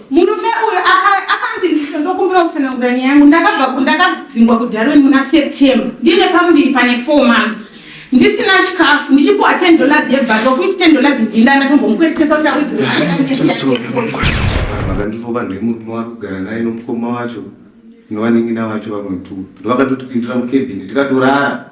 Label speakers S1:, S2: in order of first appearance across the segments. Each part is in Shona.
S1: Murume uyu akanzi ndokumbira kutsanangura nyaya yangu. Ndakabva ndakadzingwa kuDarwin muna September ndine pamuviri pane 4 months ndisina chikafu ndichipuwa 10 dollars yebhari of which 10 dollars ndinda ndatombomukweretesa kuti awedzere.
S2: Vakandirova ndemurume wari kugara naye nomukoma wacho nevanin'ina vacho vamwe two ndovakatotipindira mukebhini tikatorara.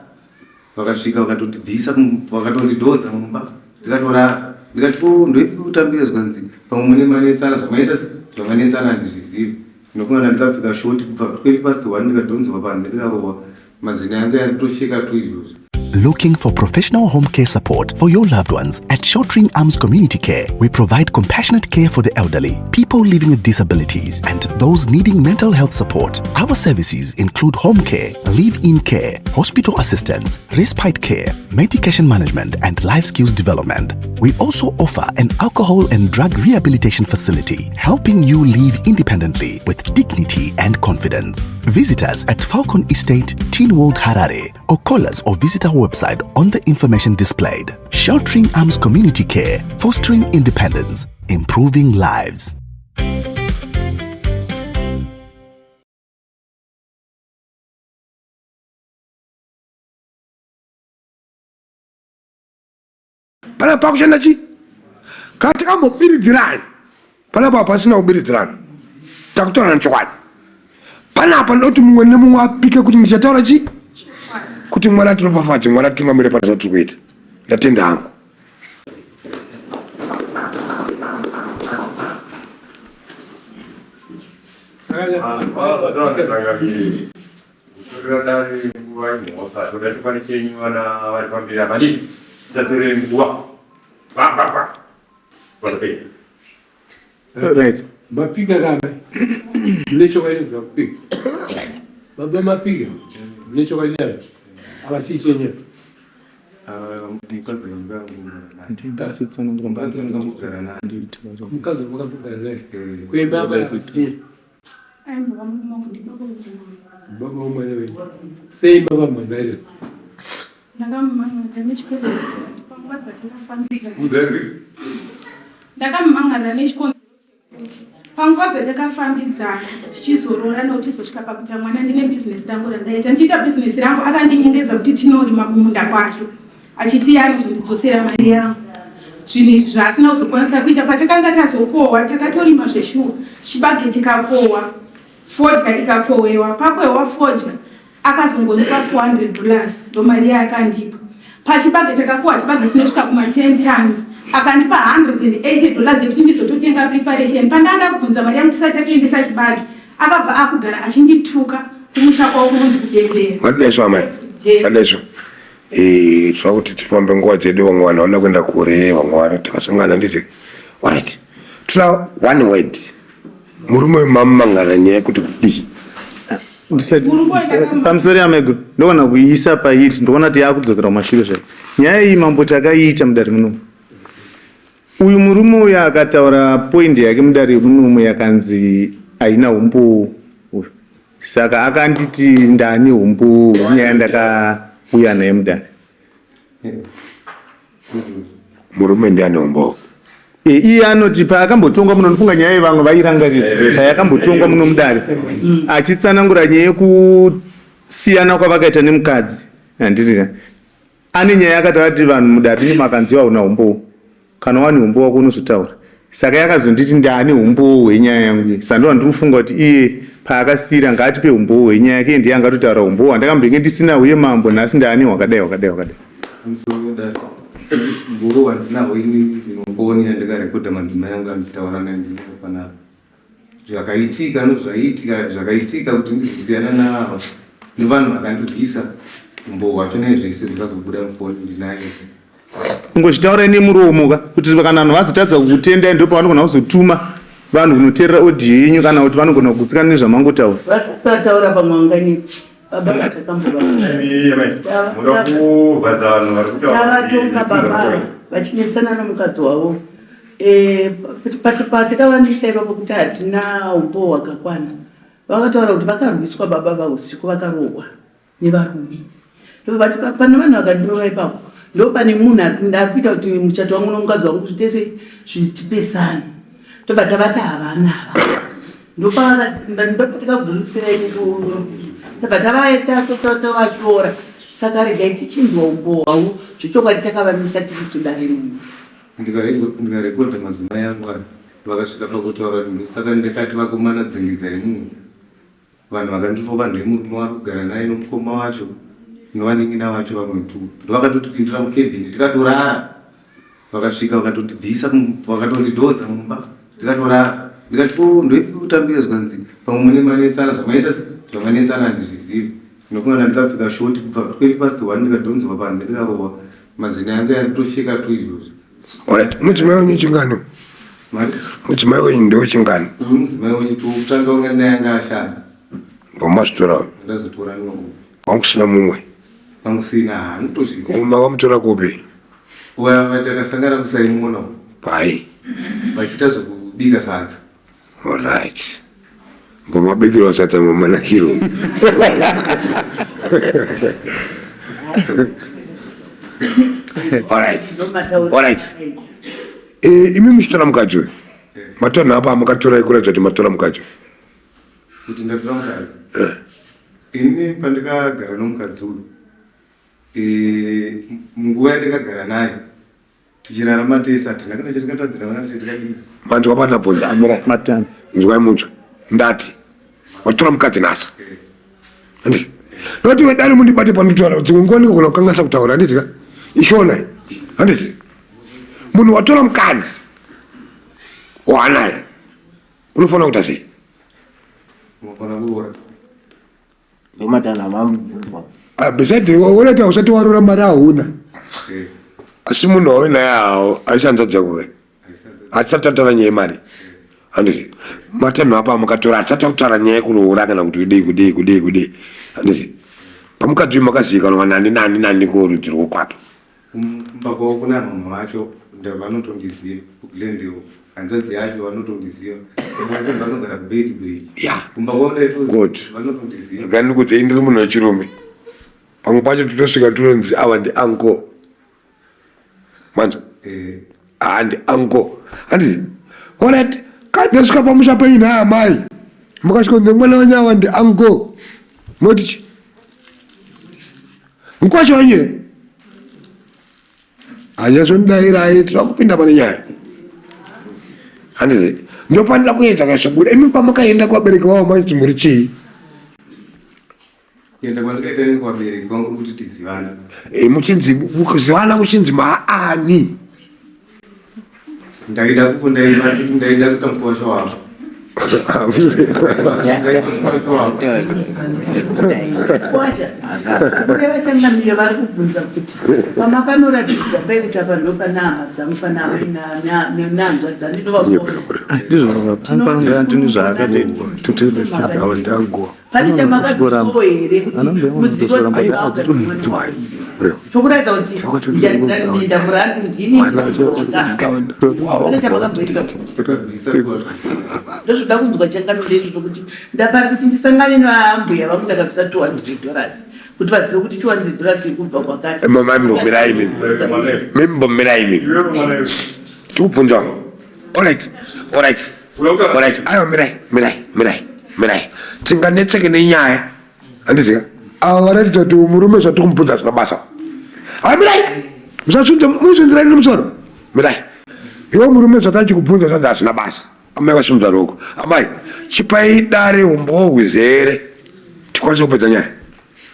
S2: Vakasvika vakatotibvisa vakatondidhodza mumba ndikatorara ndikati ko ndoipi kutambira zvikanzi pamwe mune manetsana zvamaita zvamanetsana handizvizivi ndinofunga ndandikapfeka shoti kubva 1:20 ndikadhonzwa panze ndikarohwa mazino yangu yaritosheka tu izvozvi.
S3: Looking for professional home care support for your loved ones? At Sheltering Arms Community Care, we provide compassionate care for the elderly, people living with disabilities, and those needing mental health support. Our services include home care, live-in care, hospital assistance, respite care, medication management, and life skills development. We also offer an alcohol and drug rehabilitation facility, helping you live independently with dignity and confidence. Visit us at Falcon Estate, Teen World, Harare, or call us or visit our website on the information displayed. Sheltering Arms Community Care, fostering independence, improving lives.
S4: Panapa pakushanda chii? Kana takambobiridzirana panapa hapasina kubiridzirana, takutaura nechokwadi panapa. Ndoda kuti mumwe nemumwe apike kuti ndichataura chii, kuti Mwari atiropafadze, Mwari atitungamire pane zvatiri kuita. Ndatenda hangu.
S2: Kutorera dare nguva imhosva toda chokwadi chenyu vana vari pamberi apa ndii tisatore nguva pa vatopedza.
S5: Right. Mapika kana mune chokwadi zvakupika. Baba mapika mune chokwadi nazvo. Ava chii chenyu?
S2: Mukadzi wandakambogara naye.
S5: Mukadzi wamakambogara naye. Kuye baba chii?
S1: Aimbova murume wangu ndibaba wemwana.
S5: Baba wemwana wenyu. Sei baba mwana ere?
S1: Ndakamumhan'arira nechikonzero chekuti panguva dzatakafambidzana. Ndakamumhan'arira nechikonzero chekuti panguva dzatakafambidzana tichizoroora nekuti tizosvika pakuita mwana ndine bhizinesi rangu randaiita. Ndichiita bhizinesi rangu akandinyengedza kuti tinorima kumunda kwake achiti iye anozondidzosera mari yangu. Zvinhu izvi zvaasina kuzokwanisa kuita patakanga tazokohwa takatorima zveshuwa chibage tikakohwa fodya ikakohwewa pakohwewa fodya akazongondipa 400 dollars ndomari yaakandipa pachibage takakohwa chibage chinosvika kuma 10 tons akandipa 180 dollars yekuti ndizototenga preparation pandanga kubvunza mari yangu tisati tatoendesa chibage akabva akugara achindituka kumusha kwavo kunonzi kudembera.
S4: Vadaiso amai, vadaiso. Eh, tinoda kuti tifambe nguva dzedu, vamwe vanhu vanoda kuenda kure, vamwe vanhu takasangana nditi. Alright. Toda one word. Murume uyu mamangana nyaya yekuti kudii?
S6: Pamusoro yamaiguru ndogona kuiisa pairi, ndoona kuti yakudzokera kumashure zvayo nyaya iyi. Mambo, takaiita mudare munomu. Uyu murume uyu akataura point yake mudare munomu yakanzi haina umbowo uyu, saka akanditi ndani umbowo hwenyaya ndakauya naye mudare.
S4: Murume ndiani umbowo?
S6: Iye anoti paakambotongwa muno, ndifunga nyaya yevamwe vairangarira payakambotongwa muno mudare achitsanangura nyaya yekusiyana kwavakaita nemukadzi, handiti ka? Ane nyaya yakataura kuti vanhu mudare rino makanzi hauna umbowo, kana wani umbowo wako unozotaura. Saka yakazonditi ndani umbowo hwenyaya yangu iyi, saka ndova ndiri kufunga kuti iye paakasiyira ngaatipe umbowo hwenyaya yake, ndiye angatotaura umbowo hwandakambenge ndisina. Uye mambo, nhasi ndaane hwakadai hwakadai hwakadai.
S2: Pamusoro wedare, umbowo hwandinahwo inini ndinofoni yandikarekodha madzimai angu andichitaura naye ndinayo panapa. Zvakaitika nozvaiitika zvakaitika kuti ndizosiyana navo nevanhu vakandibvisa, umbowo hwacho nezvese zvakazobuda mufoni ndinayo.
S6: Kungozvitaurai nemuromo ka, kuti kana vanhu vazotadza kukutendai ndo pavanogona kuzotuma vanhu kunoteerera audio yenyu, kana kuti vanogona kugutsikana nezvamangotaura.
S7: Vasati vataura pamwe vanganyepa. Baba vatakambovavatonga baba ava vachinetsana nomukadzi wavo. Patakavandisa ipapo kuti hatina umbowo hwakakwana, vakataura kuti vakarwiswa baba vausiku, vakarohwa nevarume. Ndobva vati pane vanhu vakandirova ipapo, ndo pane munhu ari kuita kuti muchato wangu nomukadzi wangu zvitese zvitipesane. Tobva tavati havana ava. Ndopatikabvumisira tabva tavashora. Saka regai tichinzwa umbowo hwavo zvechokwadi takavamisa tirisu dare rino.
S2: Ndikarekodha madzimai angu aya vakasvika pakutaura kuti ndosaka ndakati vakomana dzingidzai munhu. Vanhu vakandirova ndemurume waari kugara naye nomukoma wacho nevanin'ina vacho vamwe two ndovakatotipindira mucabin tikatorara vakasvika vakatotibvisa vakatondidhonza mumba ndikatorara ndikati ko ndoipi kutambira zvikanzi pamwe mune manetsana zvamaita zvamanetsana handizvizivi ndinofunga ndandikapfeka shoti kubva 20 past 1 ndikadhonzewa panze ndikarohwa mazino yangu yari kutosheka tu izvozvi
S4: Alright, mudzimai wenyu chingani? Mudzimai wenyu ndewechingani?
S2: Uyu mudzimai wechitanga unga naye anga ashanda.
S4: Wamazvitora uyu?
S2: Ndazotora nongo.
S4: Wangu mumwe.
S2: Pangu sina hanotozviziva.
S4: Uma wamutora kupi?
S2: Wa takasangana kuSaimona.
S4: Pai.
S2: Vachiita zvekubika sadza.
S4: Alright. Mbomabikiro sadza mamanakiro. Alright. Alright. Eh, imi muchitora mukadzi uyu. Matanho apa amakatora kuratidza kuti matora mukadzi uyu.
S2: Kuti ndatora mukadzi. Ini pandakagara nomukadzi uyu. Eh, munguva yandakagara naye tichirarama tese hatina kana chatikatadzirana kana chatikadii.
S4: Manzwa pana bvunza amira.
S6: Matano.
S4: Nzwai munzwe. Ndati watora mukadzi nhasi. Handiti? Noti wedare mundibate panditaura dzimwe nguva ndingogona kukanganisa kutaura handiti ka? Ishona iyi. Handiti? Munhu watora mukadzi waanaye unofanira kuita sei?
S2: Unofanira kuroora.
S8: Ndomatana mamubvunzwa.
S4: Ah, beside unoita usati waroora mari hauna.
S2: Eh,
S4: Asi munhu wauinaye hawo aishanza dzako ke. Hatisati tataura nyaya yemari. Handiti? Matanho apa mukatora hatisati takutaura nyaya yekuroora kana kuti kudii kudii kudii kudii. Handiti? Pamukadzi uyu makazivikanwa nani nani nani korudzi rwokwake.
S2: Kumba kwavo kuna mama vacho vanotondiziva kuGlendale. Hanzvadzi yacho vanotondiziva. Vanogara kuBeitbridge.
S4: Yeah.
S2: Kumba kwavo ndaito
S4: Good.
S2: vanotondiziva.
S4: Regai ndikuti ndiri munhu wechirume. Pamwe pacho totosvika tonzi ava ndi uncle. Manzwa?
S2: Eh,
S4: Ah, ndi uncle. Handiti? Alright. Kana ndasvika pamusha penyu nhai amai. Mukasvika kunzi mwana wenyu ava ndi uncle. Moti chi? Mukwasha wenyu here? Hanyatsondidairai tinoda kupinda pane nyaya. Handiti? Ndofanira kuedza kazobuda. Imi pamakaenda kuvabereki vavo maiti muri chii?
S2: Kuenda kwandakaita ini kuvabereki kwangu kuti tizivane.
S4: E, muchinzi kuzivana kuchinzi maani?
S2: Ndaida kufu ndaida ndaida kuita mukwasha wavo. Ndaida mukwasha wavo.
S7: Kwasha, kune vachangamire vari kubvunza kuti pamakanoratidzwa pai kuti apa ndo pana hama dzangu pana amai nehanzvadzi dzangu ndovamboona.
S6: Ndizvo anofanira ndini zvaakatoita.
S7: Pane chamakabvisawo here kuti muzive kuti chokuratidza kuti ndamurandi ndini pane chamakabvisa
S2: Takabvisa kwa
S7: ndozvoda kunzwa changamire izvozvo kuti ndapari kuti ndisangane naambuya vangu ndakabvisa $200 kuti vazive kuti $200 iri kubva kwakati.
S4: Mama mbomirai mimi. Mimbomirai mimi. Tikubvunza. Alright. Alright. Alright. Aiwa mirai, mirai, mirai, mirai. Tinganetseke nenyaya. Handiti ka? Ava varatidza kuti murume zvatiri kumubvunza hazvina basa. Hai mirai. Musasunze musunzirai nemusoro. Mirai. Iwe murume zvatachikubvunza zvanzi hazvina basa. Amai vasimudza ruoko. Amai, chipai dare umbowo huzere. Tikwanise kupedza nyaya.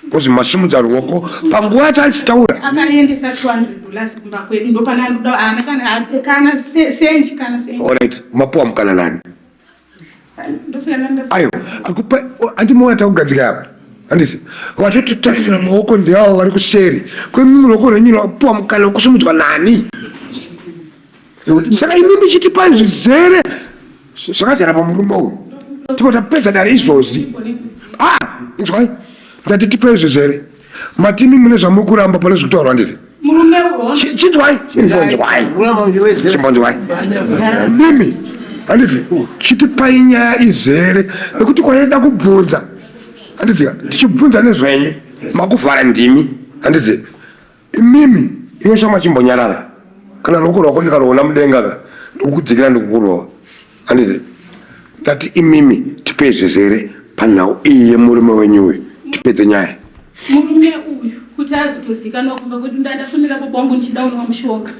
S4: Kozi masimudza ruoko panguva yatachitaura.
S1: Akaendesa $200 kumba kwedu ndopana ndoda haana kana kana sendi kana sendi.
S4: Alright, mapuwa mukana nani?
S1: Ndosiyana ndas.
S4: Ayo, akupa andimuona takugadzika apa. Handiti? Vatototarisira maoko ndeavo vari kuseri. Kwemimi ruoko rwenyu rwapuwa mukana wekusimudzwa nani? Saka imi muchitipa zvizere zvakazara pamurume uyu. Tipo tapedza dare izvozvi. Ah, inzwai. Ndati tipei zvizere. Matimi mune zvamuri kuramba pane zviri kutaurwa ndiri.
S1: Murume uyu
S4: Chinzwai, chimbonzwai. Chimbonzwai. Mimi, handiti, chitipai nyaya izere nekuti kwataida kubvunza. Handiti, tichibvunza nezvenyu, makuvhara ndimi. Handiti, imimi, iwe shama chimbonyarara. Kana ruoko rwako ndikaruona mudenga ka, ndikukudzikira ndikukurova. Handiti ndati imimi tipei zvizere panhau iyi yemurume wenyu uyu tipedze nyaya.
S1: Murume uyu kuti azotozikanwa kumba kwedu ndandafonera baba wangu ndichida unwa mushonga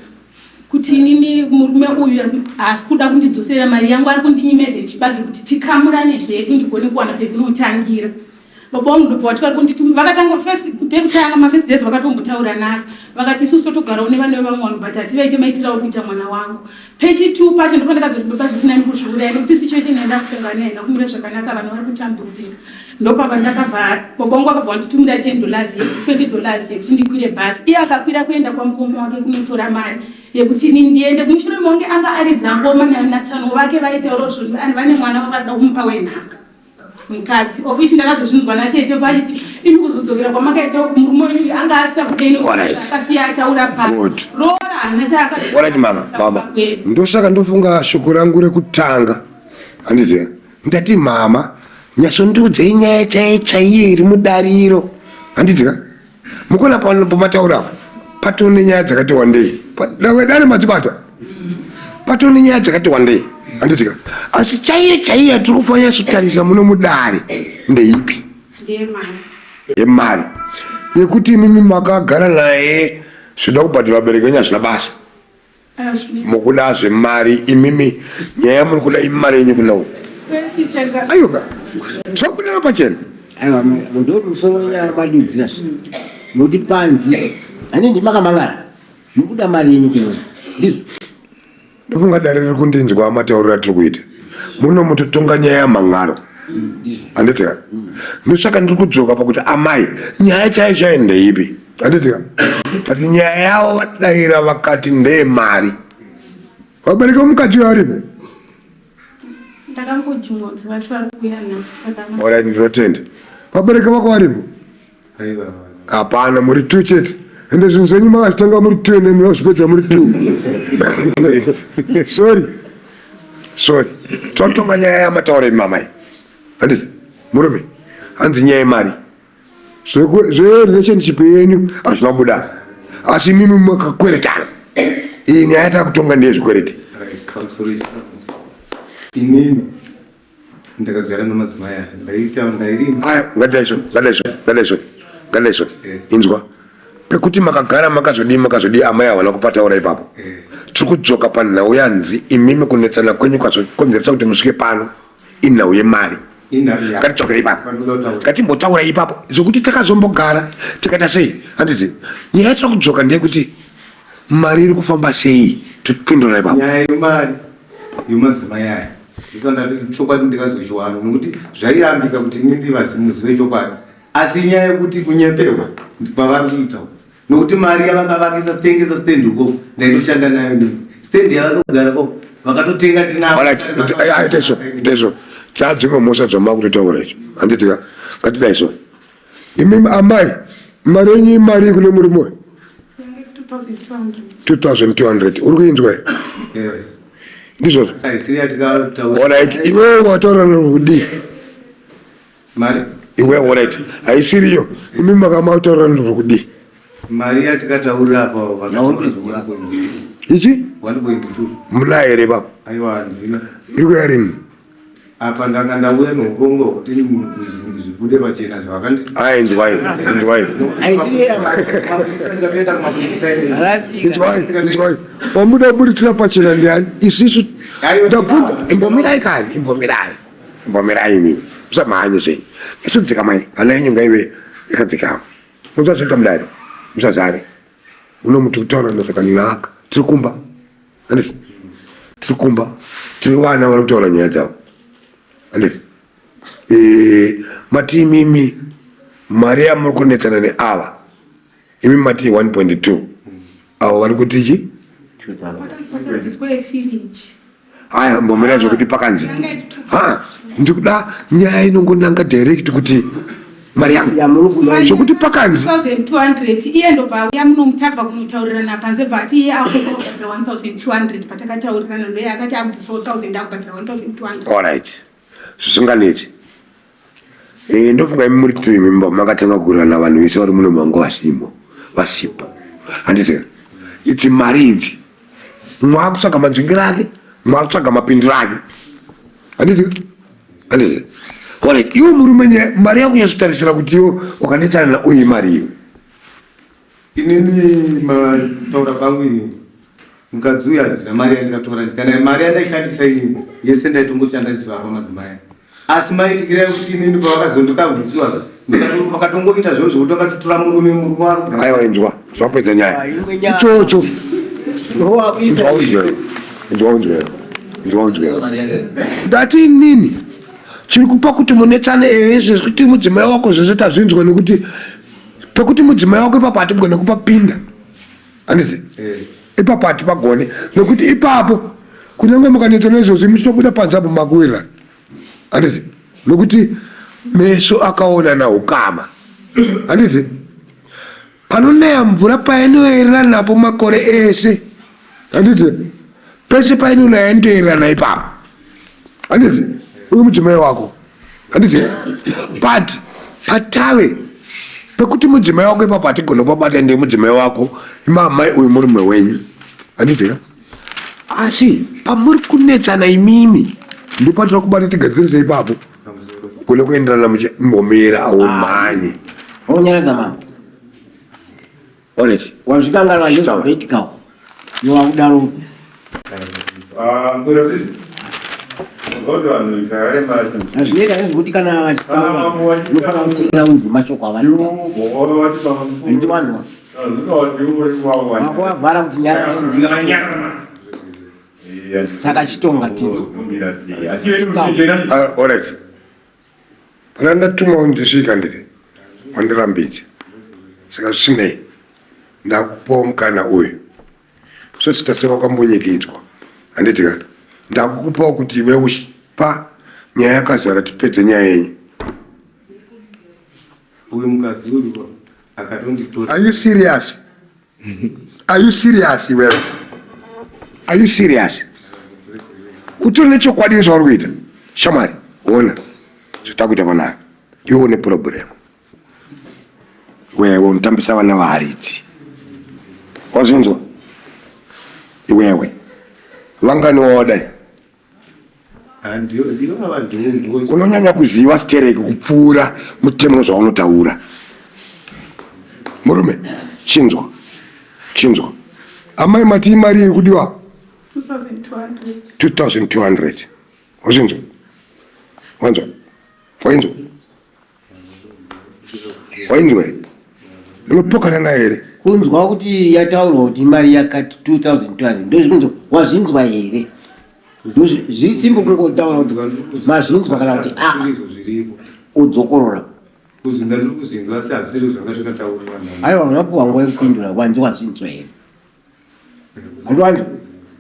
S1: kuti inini murume uyu haasi kuda kundidzosera mari yangu ari kundinyima even chibage kuti tikamurane zvedu ndigone kuwana pekunotangira. Baba vangu ndobva vati vari kundituma vakatanga first pekutanga mafirst days vakatombotaura naye vakati isusu totogarawo nevana vevamwe vanhu but hativaite maitiro auri kuita mwana wangu. Pechitu pacho ndipo ndakazoti baba zviri nani kuzviuraya nekuti situation yandakusangana nayo haina kumira zvakanaka vanhu vari kutambudzika. Ndopava ndakabva baba vangu vakabva vanditumira 10 dollars 20 dollars yekuti ndikwire bhasi iye akakwira kuenda kwamukoma wake kunotora mari yekuti ini ndiende kumushure monge anga aridza ngoma natsano vake vaitaura zvinhu vane mwana vakada kumupa wenhaka. Mukadzi of which ndakazozvinzwa natete vachiti imi kuzodzokera kwamakaita uku murume wenyu anga asisakudeni akasiya ataura pa roora hamuna
S4: chaakaorit mama mama ndosaka ndofunga shoko rangu rekutanga handiziva ndati mama nyatsondiudzei nyaya chaiyo chaiyo iri mudariro handiziva Mukona pamataura apa patoo nenyaya dzakati wandei dare madzibata patoo nenyaya dzakati wandei handitika asi chaiyo chaiyo yatiri kufanira kutarisa muno mudare ndeipi yemari yekuti imimi makagara naye zvida kubhadhara vabereki venyu hazvina basa Mukuda zvemari imimi nyaya muri kuda imari yenyu kuna uyu. Ayoka. Zvabuda pachena.
S8: Aiwa ndo musoro wenyaya madudzira nokuti panzi hanti ndimakamangara mukuda mari yenyu kuno ndizvo.
S4: Ndofunga dare riri kundinzwa matauriro atiri kuita. Muno mutotonga nyaya yamhan'aro. Handiti ka? Ndosaka ndiri kudzoka pakuti amai nyaya chaiyo chaiyo ndeipi? Handiti ka? But nyaya yavo vadaira vakati ndeyemari. Vabereki vomukadzi uyo varipo?
S1: Ndakangojumwa kuti vati vari kuuya nhasi saka.
S4: Alright, ndinotenda. Vabereki vako varipo? Hapana, muri two chete. Ende zvinhu zvenyu makazvitanga muri two ende munozvipedza muri two. Sorry. Sorry. Totonga nyaya yamataura imi mamai. Handiti? Murume. Hanzi nyaya yemari. Zve relationship yenyu hazvina kubuda. Asi imimi makakweretana. Iyi nyaya yatakutonga ndeyezvikwereti.
S2: Inini ndakagara namadzimai aya ndaiita ndairima
S4: aya ngadaiso ngadaiso ngadaiso ngadaiso eh. inzwa pekuti makagara makazodii makazodii amai havana kupataura ipapo eh. tiri kudzoka panhau yanzi imimi kunetsana kwenyu kwazokonzeresa kuti musvike pano inhau yemari ngatitsvakire ipapo ngatimbotaura ipapo zvekuti takazombogara tikaita sei handiti nyaya yatiri kudzoka ndeyekuti mari iri kufamba sei topindura ipapo
S2: nyaya yemari yemadzimai aya ndosandati chokwadi ndikazochiwana nokuti zvairambika kuti ini ndivazimuzive chokwadi asi inyaya yekuti kunyeperwa kwavari kuita nokuti mari yavakavakisa tengesa stand uko ndaitoshanda nayo nini stand yavakugara ko vakatotenga
S4: ndinaoteso teso chadzimwe mhosva dzamakutotaura icho handitika ngatidai so Imimi amai, mari yenyu imari kune murume uyu? 2200. Uri kuinzwa here?
S2: Eh.
S4: Ndizvozvo. Alright, iwewe wataura kudii?
S2: Mari.
S4: Iwewe alright. Haisiriyo. Imimi makamataura kudii?
S2: Mari yatikataurira apa vakataura
S4: Ichi?
S2: 1.2.
S4: Muna here baba?
S2: Aiwa, handina.
S4: Iri kuya rini?
S2: Apa ndanga ndauya neurongwa hwekuti zvibude pachena zvavakandi.
S4: Ayi inzwai, inzwai. Inzwai, inzwai. Wamuda kuburitsira pachena ndiani? Isisu ndabvunza, imbomirai kani, imbomirai. Imbomirai imi. Musamhanye zvenyu. Isu dzikamai, hana yenyu ngaive yakadzikama. Musazviita mudare, musazare. Unomuti kutaura zvakanaka. Tiri kumba. Handiti? Tiri kumba. Tiri vana vari kutaura nyaya dzavo. Handiti? Eh, mati imimi mari yamuri kunetsana neava imi mati 1.2 avo vari kuti chi Aya mbomira zvekuti pakanzi ha ndikuda nyaya inongonanga direct kuti mari yangu zvekuti pakanzi
S1: 1200 iye ndobva auya muno mutabva kunotaurirana panze bva ati iye akubhadhara 1200 patakataurirana ndoye akati akubvisa 1000 akubhadhara 1200
S4: alright zvisinganetsi Eh, ndofunga imi muri two imi mba makatanga kuwirirana vanhu vese vari muno mangu vasimo vasipo handiti idzi mari idzi mwakutsvaga manzvingiro ake mwakutsvaga mapindiro ake Handiti? Handiti? Alright, iwe murume nyaya mari yakunyatsotarisira kuti iwe wakanetsana na uyu mari iwe.
S2: Inini mataura kwangu ini mukadzi uyu handina mari yandikatora kana mari yandaishandisa ini yese ndaitongoshanda ndichivapa madzimai asi maitikira ekuti inini pavakazondikahwidziwa vakatongoita zvavo zvekuti vakatotora murume murume waro
S4: Aiwa inzwa, zvapedza nyaya. Ichocho. Inzwa unzwe. Inzwa unzwe. Inzwa unzwe. Ndati inini chiri kupa kuti munetsane ezvi zvekuti mudzimai wako zvese tazvinzwa nekuti pekuti mudzimai wako ipapo hatigone kupapinda handiti eh. ipapo hatipagone nekuti ipapo kunyange mukanetsana izvozvi muchitobuda panze apo makuwirirana handiti nekuti meso akaonana ukama handiti panonaya mvura painoerera napo makore ese handiti pese painonaya inotoererana ipapo handiti uyu mudzimai wako handiti but patave pekuti mudzimai wako ipapo hatigone kupabata ndiye mudzimai wako imamai uyu murume wenyu handiti ka asi pamuri kunetsana imimi ndopatira kubata tigadzirise ipapo kune kuenderana muchimbomira aumhanye
S8: Unyaradza mama.
S4: Alright.
S8: Wazvikanganwa ndozvakuitika uko. Nowakudaro. Hazvinoita nezvekuti kana vachitaura unofanira kuteerera unzwe mashoko avanoda. Handiti wanzwa? Wako wavhara kuti nyarara. Saka chitonga tinzwe.
S4: Alright. Pana ndatuma undisvika nditi wandirambidza saka zvisinei ndakupawo mukana uyu usati taseka wakambonyikidzwa handiti ka ndakukupawo kuti iwe uchipa nyaya yakazara tipedze nyaya yenyu
S2: uyu mukadzi uyu akatonditora
S4: are you serious Are you serious iwewe? Are you serious? Utori nechokwadi nezvauri kuita? Shamwari, ona zvatakuita panapa. Iwe une problem. Iwewe unotambisa vana vaharidzi. Wazvinzwa? Iwewe. Vangani wawadai? Unonyanya kuziva stereki kupfuura mutemo zvaunotaura. Murume, chinzwa. Chinzwa. Amai mati imari iri kudiwa?
S1: 2200.
S4: 2200. Wazvinzwa? Wanzwa? Wainzwa? Wainzwa here? Unopokana naye here?
S8: Kunzwa kuti yataurwa kuti mari yakati 2200 ndozvinonzi wazvinzwa here? Zviri simple kungotaura kuti mazvinzwa kana kuti a udzokorora.
S2: Kuzvinza ndiri kuzvinzwa asi hazvisiri zvanga zvakataurwa.
S8: Aiwa unapuwa nguva yekupindura wanzi wazvinzwa here? Handiwanzwa.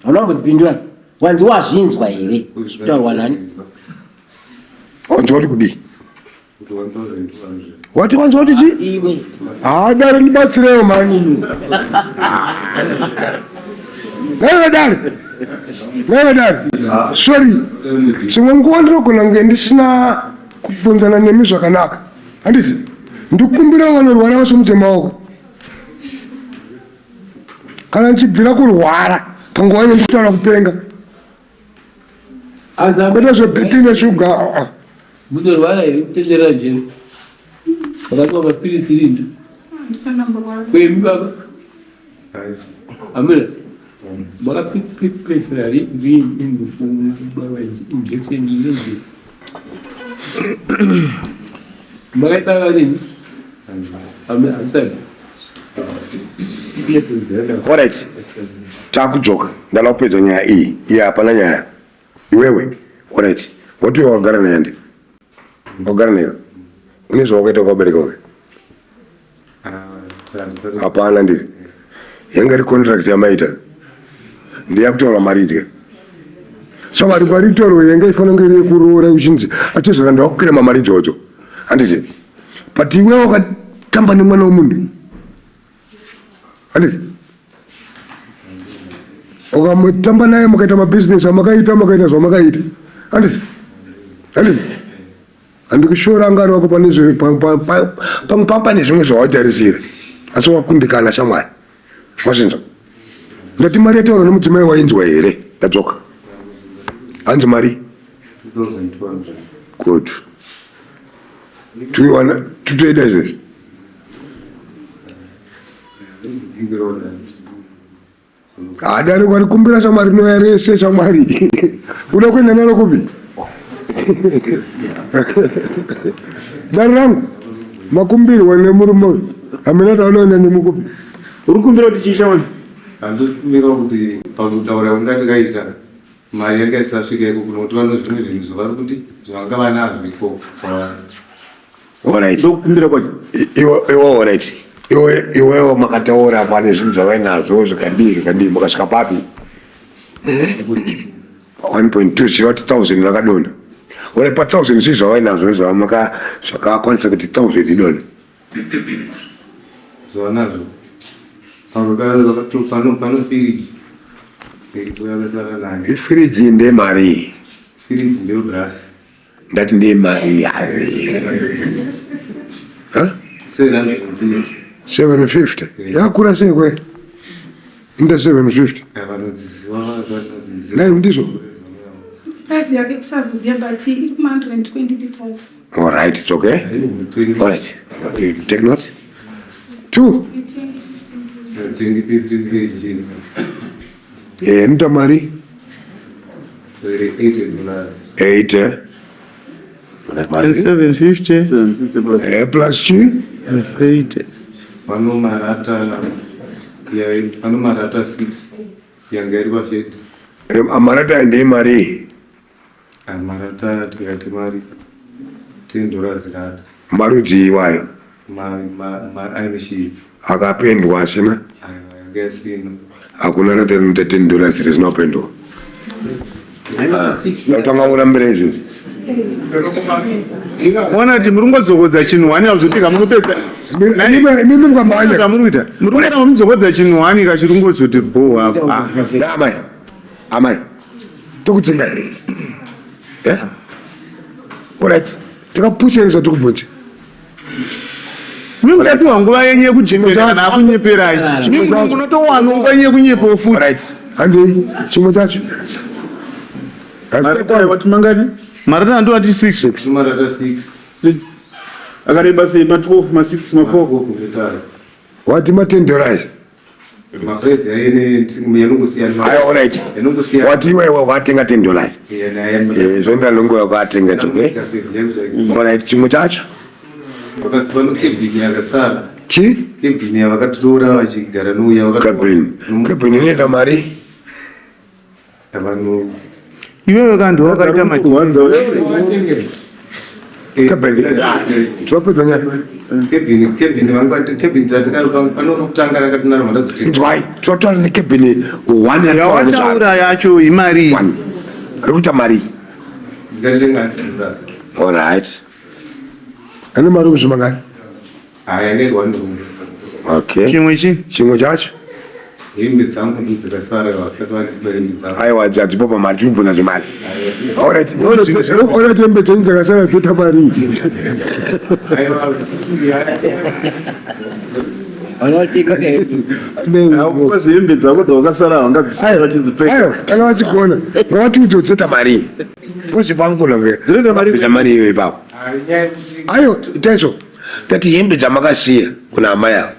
S8: Hauna kumbotipindura. Wanzi wazvinzwa here? Zvitaurwa nani?
S4: Wanzwa kuti kudii? Wati wanzwa kuti chii?
S8: Iwe.
S4: Haa dare ndibatsirewo mani. Naiwe dare. Naiwe dare. Sorry. Dzimwe nguva ndinogona kunge ndisina kubvunzana nemi zvakanaka. Handiti? Ndikumbira vanorwara vasimudze maoko. kana ndichibvira kurwara panguva ino ndikutaura kupenga kwete zvebp neshuga ah, ah.
S5: Munorwara here kutenderera jeri? Vakapiwa mapiritsi rinda. Kwemi baba. Amuna. Makapesera rini baba injection yeje. Makaita rini? Amuna, hamusati.
S4: Alright. Takudzoka. Ndala kupedza nyaya iyi. Iye hapana nyaya. Iwewe. Alright. Wati wakagara naye ndi. Wakagara naye. Une zvawakaita wakabereka wake. Hapana ndiri. Yanga iri contract yamaita. Ndiya kutaura mari idya. So mari mari toro yanga ifanira kunge iri yekuroora uchinzi atezvara ndakukrema mari idzodzo. Handiti. But iwe wakatamba nemwana wemunhu. Handiti. Ukamutamba naye mukaita mabusiness amakaita makaita zvamakaita. Handiti. Handiti. Handikushora angari wako pane zve pamwe pane zvimwe zvawatarisira asi wakundikana shamwari. Wazvinzwa? Ndati mari yataurwa nemudzimai wainzwa here? Ndadzoka. Hanzi mari.
S2: 2200.
S4: Good. Tuiwana tutoida izvozvi. Hadari kwarikumbira shamwari rinouya rese shamwari. Uda kuenda naro kupi? Dare rangu makumbirwa nemurume uyu. Hamena taunoenda nemukupi.
S6: Uri kumbira kuti chii shamwari?
S2: Handikumbira kuti pakutaura kunga ndikaita mari yanga isasvika ikoko nokuti vano zvimwe zvinhu zvavari kuti zvavanga vanazvo ikoko kwavari.
S4: Alright.
S6: Ndokukumbira kwacho.
S4: Iwe iwe alright. Iwe iwewe makataura pane zvinhu zvavainazvo zvikadii zvikadii makasvika papi? 1.2 zvichireva kuti 1000 rakadonha. Alright pa 1000 zvii zvavainazvo zvamaka zvakakwanisa kuti 1000 idonhe?
S2: Zvavanazvo pamwe pano pano pano firiji iripo yakasara nayo.
S4: Ifiriji ndemari.
S2: Firiji ndeyogasi.
S4: Ndati ndemari. Huh?
S2: 750.
S4: 750. Yakura sei kwe? Inda 750.
S2: Vanodziziva vanodziziva.
S4: Nai ndizvo.
S1: Price yake kusazoziva but iri kuma 120 liters.
S4: All right, it's okay. All right. You take note. Two.
S2: 20 kgs.
S4: Eh, nita mari.
S2: 80 dollars.
S4: 8. Eh? Mari.
S6: 750
S9: 750 plus
S4: Eh, plus chi?
S6: 80.
S2: Pano marata ya pano marata 6 yanga iri pashedi.
S4: Eh, marata ndeye mari.
S2: Marata tikati mari 10 dollars rata.
S4: Marudzi iwayo.
S2: Ma ma ma iron sheets.
S4: Akapendwa asina.
S2: Aiwa yanga isina.
S4: Hakuna rata rinoita 10 dollars risina kupendwa. Ndakutanga kurambira izvozvi.
S6: Ona kuti muri kungodzokodza chinhu wani kazotika munopedza.
S4: Imi mukamhanya.
S6: Zvamuri kuita. Muri kuita mudzokodza chinhu wani kachiri kungozoti bho apa.
S4: Da, amai. Amai. Tokudzinga. Eh? Alright. Takapusa here zvatikubvunza.
S6: Mimi muchapiwa nguva yenyu yekujembera kana akunyeperai. Mimi munotowana nguva yenyu yekunyepawo futi.
S4: Alright. Handei. Chimwe chacho.
S9: Marata wati mangani?
S6: Marata ndo ati 6.
S2: Marata 6.
S9: 6. Akareba sei ma 12 ma 6 ma 4.
S4: Wati ma 10 dollars.
S2: Maprezi aine yanongosiyana.
S4: Ayo alright.
S2: Yanongosiyana.
S4: Wati iwewe watenga 10 dollars. Eh, zvonda longo wakatenga choke. Alright, chimwe chacho.
S2: Vakasi pano kebhini yakasara.
S4: Chi?
S2: Kebhini yavakatora vachigara nouya vakatora.
S4: Kebhini. Kebhini inoita mari.
S2: Vanhu
S6: Iwewe kanti wakaita machi.
S4: Kebhini. Tinopedza nyaya.
S2: kebhini kebhini vangati kebhini tatikari pano kutanga rakatinaro mandazoti
S4: Inzwai, tinotaura nekebhini one yataura nezvayo.
S6: Yawataura yacho imari.
S4: One. Ari kuita mari.
S2: ndikatitenga dollars.
S4: Alright. Ane mari kuzvimangani?
S2: Haya yanga iri one room.
S4: Okay.
S6: Chimwe chi?
S4: Chimwe chacho?
S2: Hembe dzangu ndodzakasara vasati vandipa hembe dzangu.
S4: Aiwa hadzipo pamari tinobvunza zvemari. Alright. Alright hembe dzenyu dzakasara dzoita mari.
S2: Aiwa
S9: Haukupazi hembe dzako dzawakasara wangadzisiya vachidzipfeka.
S4: Aiwa kana vachigona ngavatiudze kuti dzoita mari. Pose pangona
S9: Dzinoita mari.
S4: Bvisa mari iyoyo ipapo.
S2: nyaya yekuti
S4: Ayo itaiso. Tati hembe dzamakasiya kuna amai avo.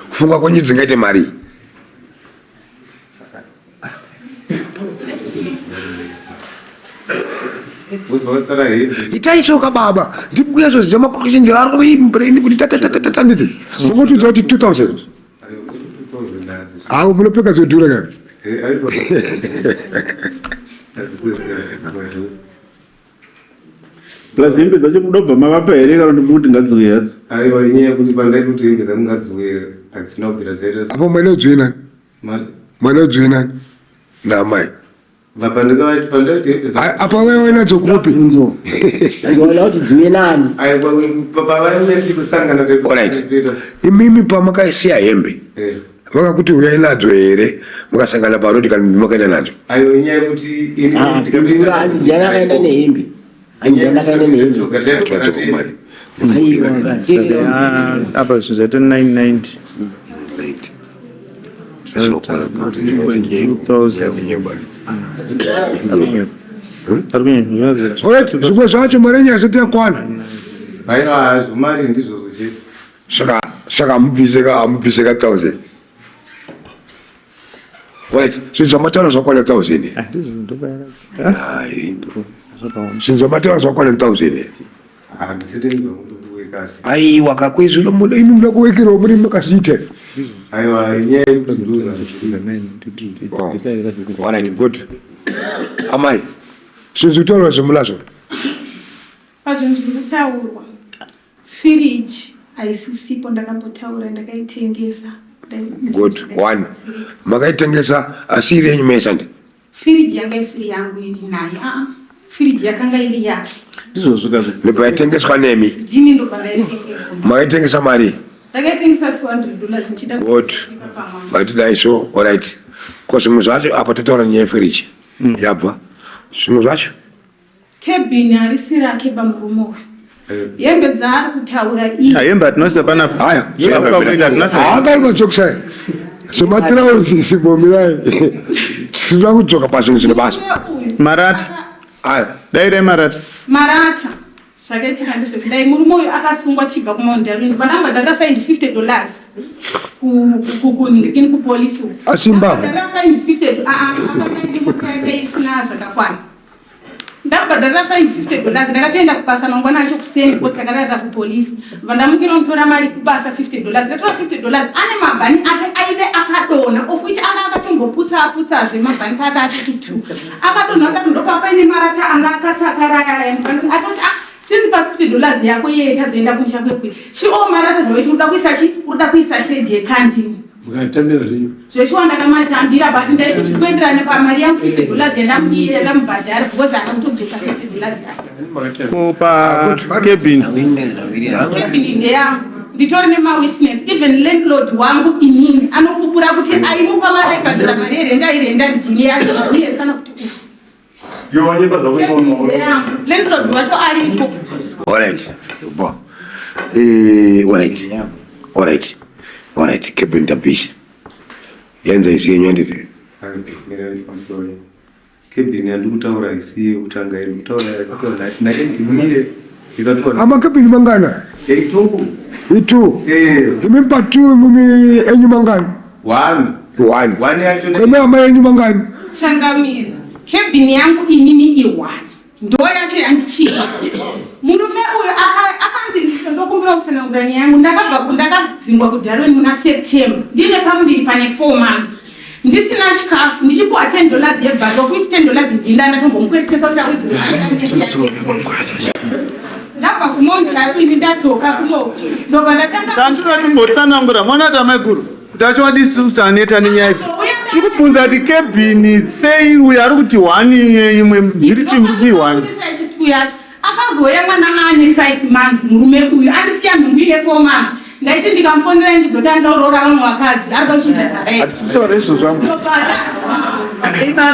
S4: Kufunga kwenyu dzingaite mari.
S2: kuti vakasara hembe
S4: Itaiso ka baba. Ndikuyazoziva makweshenjera ari kuimbrain kuti tatatatata nditi. Mungotiudza kuti 2000.
S2: Aiwa, 2000 nadzo.
S4: Avo munopfeka zvodhura ka.
S2: Eh, aiwa.
S9: Plus hembe dzacho munobva mavapa here kana kuti mukuti ngadziuye hadzo?
S2: Aiwa inyaya yekuti pandaiti kuti hembe dzangu ngadziuye hadzina kubvira dzaita
S4: Apo mwana udziwe nani?
S2: mari.
S4: Mwana udziwe nani? Naamai.
S2: Pandaiti pandaiti hembe dzangu
S4: Apa wewe nadzo kupi?
S8: Ona kuti dziuye nani.
S2: Aiwa pavaiuya tichikusangana
S4: Alright. Imimi pamakaisiya hembe vakakuti uyai nadzo here mukasangana parodi kana makaenda nadzo.
S2: Aiwa inyaya yekuti ini
S8: Ah, pindura hanzi ndiani akaenda nehembe. Hanzi ndiani akaenda nehembe. Aiwa,
S6: Ah, Apa zvinhu zvaita 990. 2000.
S4: Alright, zvimwe zvacho mari yenyu haisati yakwana.
S2: Aiwa hazvo mari ndizvozvo chete.
S4: Saka saka hamubvise ka hamubvise ka 1000. Alright, zvinhu zvamataura zvakwana 1000. Hai. Zvinhu zvamataura zvakwana 1000. Aiwa kakwezvino muda imi muda kuwekerawo muri makazviita.
S2: Aiwa inyaya yekuti
S4: Oh. Alright, good. Amai, zvinhu zvekutaurwa zvemunazvo.
S1: Pazvinhu zviri kutaurwa, firiji haisisipo ndakambotaura ndakaitengesa.
S4: Good. One. Makaitengesa asi iri yenyu mese andi.
S1: Firiji yanga isiri yangu ini naye. Ah, firiji yakanga iri yake.
S9: Ndizvozvo kazvo.
S4: Ndobva yatengeswa nemi.
S1: Ndini ndobva ndaitengesa.
S4: Makaitengesa mari.
S1: Ndakaitengesa 200 dollars ndichida
S4: Good.
S1: kuipa pamwana.
S4: Matidai so, alright. Ko zvimwe zvacho apa tataura nyaya yefiriji. Yabva. Zvimwe zvacho.
S1: Cabin harisi rake pamurume uyu. Hembe dzaari kutaura iyi.
S6: Hembe hatinasa panapa.
S4: Haya.
S6: Hatinasa.
S4: Haakari majokes aya. Zvematirawo simbomirai. Tinoda kudzoka pazvinhu zvine basa.
S6: Marata.
S4: Aya.
S6: Dairai marata.
S1: Marata. Zvakaitika ndezvekudai murume uyu akasungwa chibva kuMount Darwin vandambadharira faindi 50 dollars kuningirikini kupolisi uku.
S4: Asi mbavha.
S1: Ndambadharira faindi 50 akanga yake isina zvakakwana. Ndakubhadharira fine 50 dollars ndakatoenda kubasa mangwana acho kuseni because takararira kupolice bva ndamukira unotora mari kubasa 50 dollars ndatora 50 dollars ane mabhani ake aive akadonha of which anga akatomboputsa aputsazve mabhani paaka atoti two akadonha akadonha ndopaa paine marata anga akatsakarayaraya atoti ah since pa 50 dollars yako yeye tazoenda kumusha kwekwe chioo marata zvawaiti unoda kuisa chi unoda kuisa shedi yekantini
S5: Mukatambira zvenyu.
S1: Zveshuwa ndakamatambira but ndaiti zvikuenderana pamari yangu 50 dollars yandamudira yandamubhadhara because haana kutodzosa 50 dollars yake.
S6: Ko pa cabin.
S1: Cabin ndeyangu nditori nemawitness even landlord wangu inini anopupura kuti aimupa mari aibhadhara mari yerenda airenda ndini yacho here kana kuti landlord wacho aripo.
S4: Alright. Bo. Eh, alright. Alright. Alright, cabin tabvisha. Yenza izvi yenyu handiti.
S2: Cabin yandiri kutaura isi yekutanga iri kutaura yakataura naendimire ikataura.
S4: Ama cabin mangana?
S2: Itu.
S4: Itu.
S2: Eh.
S4: Imi pa two mumi enyu mangani?
S2: One.
S4: One.
S2: One yacho.
S4: Imi ama enyu mangani?
S1: Changamire. Cabin yangu inini i1. Ndo yacho yandichipa. Murume uyu akandi ndokumbira kutsanangura nyaya yangu. Ndakabva ndakadzingwa kuDarwin muna September. Ndine pamuviri pane 4 months. Ndisina chikafu ndichipuwa 10 dollars yebhari of which 10 dollars ndinda ndatombomukweretesa kuti awedzere. Ndabva kuMount Darwin ndadzoka kuno. Ndobva ndatanga
S6: Tandinoda timbotsanangura mwana ati amaiguru kuti achokwadi isusu taneta nenyaya idzi. Tiri kubvunza kuti kebhini sei uyo ari kuti one imwe dziri timbuti one.
S1: Akazouya mwana aane 5 months murume uyu andisiya nhumbu ine 4 months. Ndaiti ndikamufonera ndizoti anoda kuroora vamwe vakadzi arikuda kuchinja zara
S6: Hatisi kutaura izvozvo zvangu.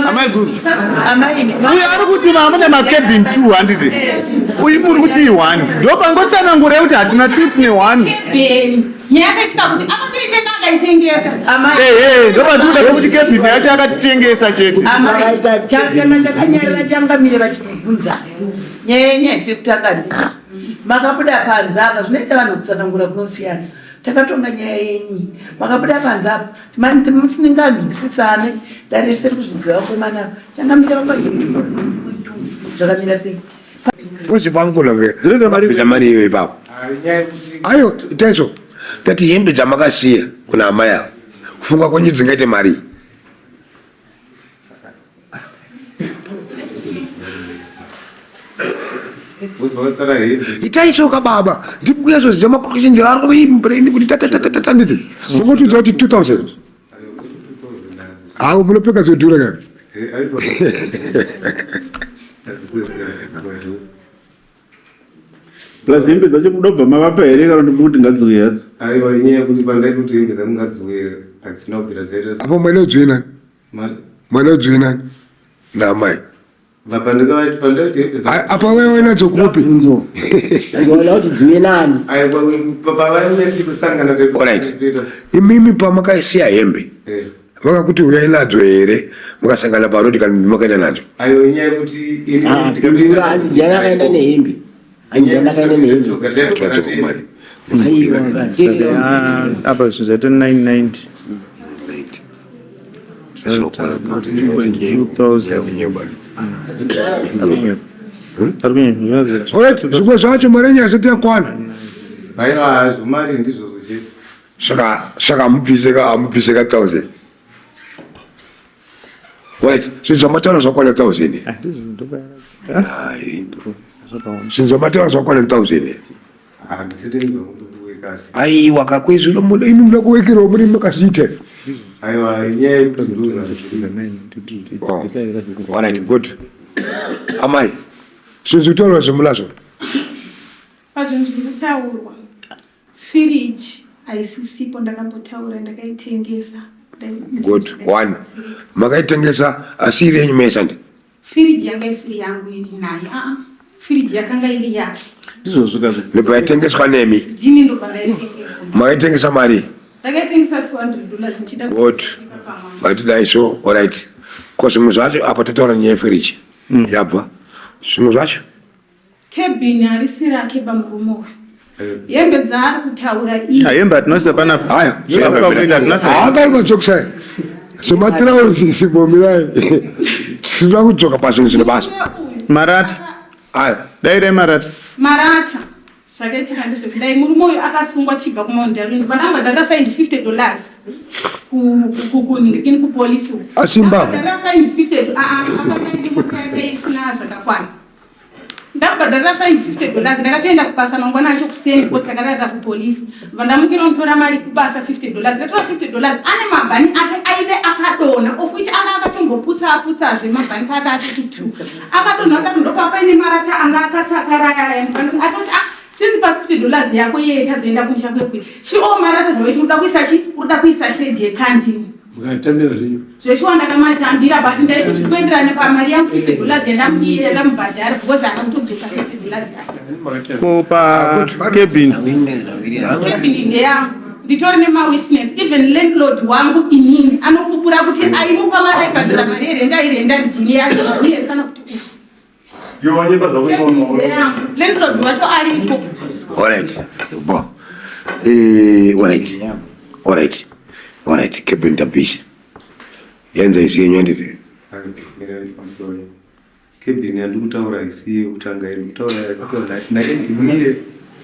S6: Amaiguru. Uyo ari kuti mamune makebin two handiti? Uyu muri kuti i-one. Ndopangotsanangura kuti hatina two tine one.
S1: Nyaya yakaitika kuti akatoitenga akaitengesa.
S6: Ehe, ndopatikuda kuti kebin yacho akatitengesa chete.
S7: Amai, chakana chakanyarara changamire vachikubvunza nyaya yenyu haisi yekutanga ndi makabuda panze apa zvinoita vanhu kutsanangura kunosiyana takatonga nyaya yenyu makabuda panze apa musinganzwisisane dare rese rikuzviziva komana changamire vanga zvakamira sei
S4: Posi pangu nange. Bvisa mari iyo ipapo. Ayo, itaiso. Tati hembe dzamakasiya kuna amai avo. Kufunga kwenyu dzingaite mari. Itai so ka baba. Ndikuya so zama kuchinja ari kuimbrain kuti tatatatata nditi. Mungotiudza kuti 2000. Hawo munopfeka zvodhura ka.
S9: Plus hembe dzacho mudobva mavapa here kana kuti mukuti ngadziuye hadzo?
S2: Aiwa inyaya yekuti pandaiti kuti hembe dzangu ngadziuye hadzina kubvira dzaita.
S4: Apo mwana udziwe nani? Mwana udziwe nani? Naamai. Apa wewe wainadzo kupi?
S8: Ndinoona kuti dziwe nani?
S4: Alright. Imimi pamakaisiya hembe. Vakakuti uyai nadzo here mukasangana parodi kana makaenda nadzo?
S2: Ayo inyaya yekuti ini
S8: Ah, pindura hanzi ndiani akaenda nehembe hanzi ndiani akaenda nehembe
S6: Ah, apa zvinhu zvaita 990
S4: Alright, zvimwe zvacho mari yenyu haisati yakwana.
S2: Aiwa zvomari ndizvozvo chete.
S4: Saka saka hamubvise ka hamubvise ka 1000. Alright, zvinhu zvamataura zvakwana 1000. Hai. Zvinhu zvamataura zvakwana 1000.
S2: Handisitendwa
S4: Aiwa kakwezvi unomuda imi muda kuwekerawo muri makazviita.
S2: Aiwa inyaya yekuti
S4: Oh. Alright, good. Amai, zvinhu zvekutaurwa zvemunazvo.
S1: Pazvinhu zviri kutaurwa, firiji haisisipo ndakambotaura ndakaitengesa.
S4: Good. One. Makaitengesa asi iri yenyu mese handi?
S1: Firiji yanga isiri yangu ini naye. Ah, firiji yakanga iri yake.
S9: Ndizvozvo kazvo.
S4: Ndobva yatengeswa nemi.
S1: Ndini ndobva ndaitengesa.
S4: Makaitengesa mari?
S1: Ndakaitengesa 200 dollars ndichida
S4: Good. Matidai so, alright. Ko zvimwe zvacho apa tataura nyaya yefiriji. Yabva. Zvimwe zvacho?
S1: Cabin harisi rake pamurume uyu. Hembe dzaari kutaura iyi.
S6: Hembe hatinasa panapa.
S4: Haya.
S6: Kuenda hatinasa.
S4: Haangai madzokisai. Zvematirauzi simbomirai. Tisina kudzoka pazvinhu zvine basa.
S6: Marata.
S4: Aya.
S6: Dairai marata.
S1: Marata. Zvakaitika ndezvekudai murume uyu akasungwa chibva kuMount Darwin vandambadharira faindi 50 dollars kunhingirikini kupolisi uku.
S4: Asi mbavha.
S1: Ndambadharira faindi 50 aa akanga mota yake isina zvakakwana. Ndakubhadharira faindi 50 dollars ndakatoenda kubasa mangwana acho kuseni because takarara kupolisi. Vandamukira unotora mari kubasa 50 dollars ndatora 50 dollars ane mabhani ake aive akadonha of which anga akatomboputsa aputsazve mabhani pake atoti two akadonha akadonha ndopaa paine marata anga akatsakarayaya atoti ah since pa 50 dollars yako iyeye tazoenda kumusha kwekwe chi o marata zvawaiti unoda kuisa chi unoda kuisa shedi yekantini
S5: Mukatambira zvenyu.
S1: Zveshuwa ndakamatambira but ndaiti zvikuenderana pamari yangu 50 dollars yandamudira yandamubhadhara because haana kutodzosa 50 dollars yake.
S6: Ko pa cabin.
S1: Cabin ndeyangu nditori nemawitness even landlord wangu inini anopupura kuti aimupa mari aibhadhara mari yerenda airenda ndini yacho uye kana kuti landlord wacho aripo.
S4: Alright. Bo. Eh, alright. Alright. Alright, cabin tabvisha. Yenza izvi yenyu handiti.
S2: Cabin yandiri kutaura isi yekutanga iri kutaura yakataura naengineer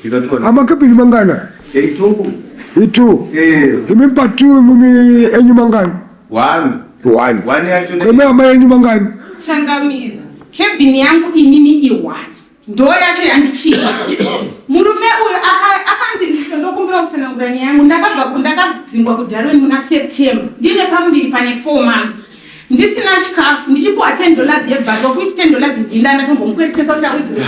S2: ikataura
S4: Ama cabin mangana?
S2: Itu.
S4: Itu.
S2: Eh.
S4: Imi pa two mimi enyu mangani?
S2: One.
S4: One.
S2: One yacho.
S4: Imi ama yenyu mangani?
S1: Changamira. Cabin yangu inini i1. Ndo yacho yandichiva. Murume uyu akanzi ndokumbira kutsanangura nyaya yangu ndakabva ndakadzingwa kuDarwin muna September ndine pamuviri pane 4 months ndisina chikafu ndichipuwa 10 dollars yebhaki of which 10 dollars ndinda ndatombomukweretesa kuti awedzere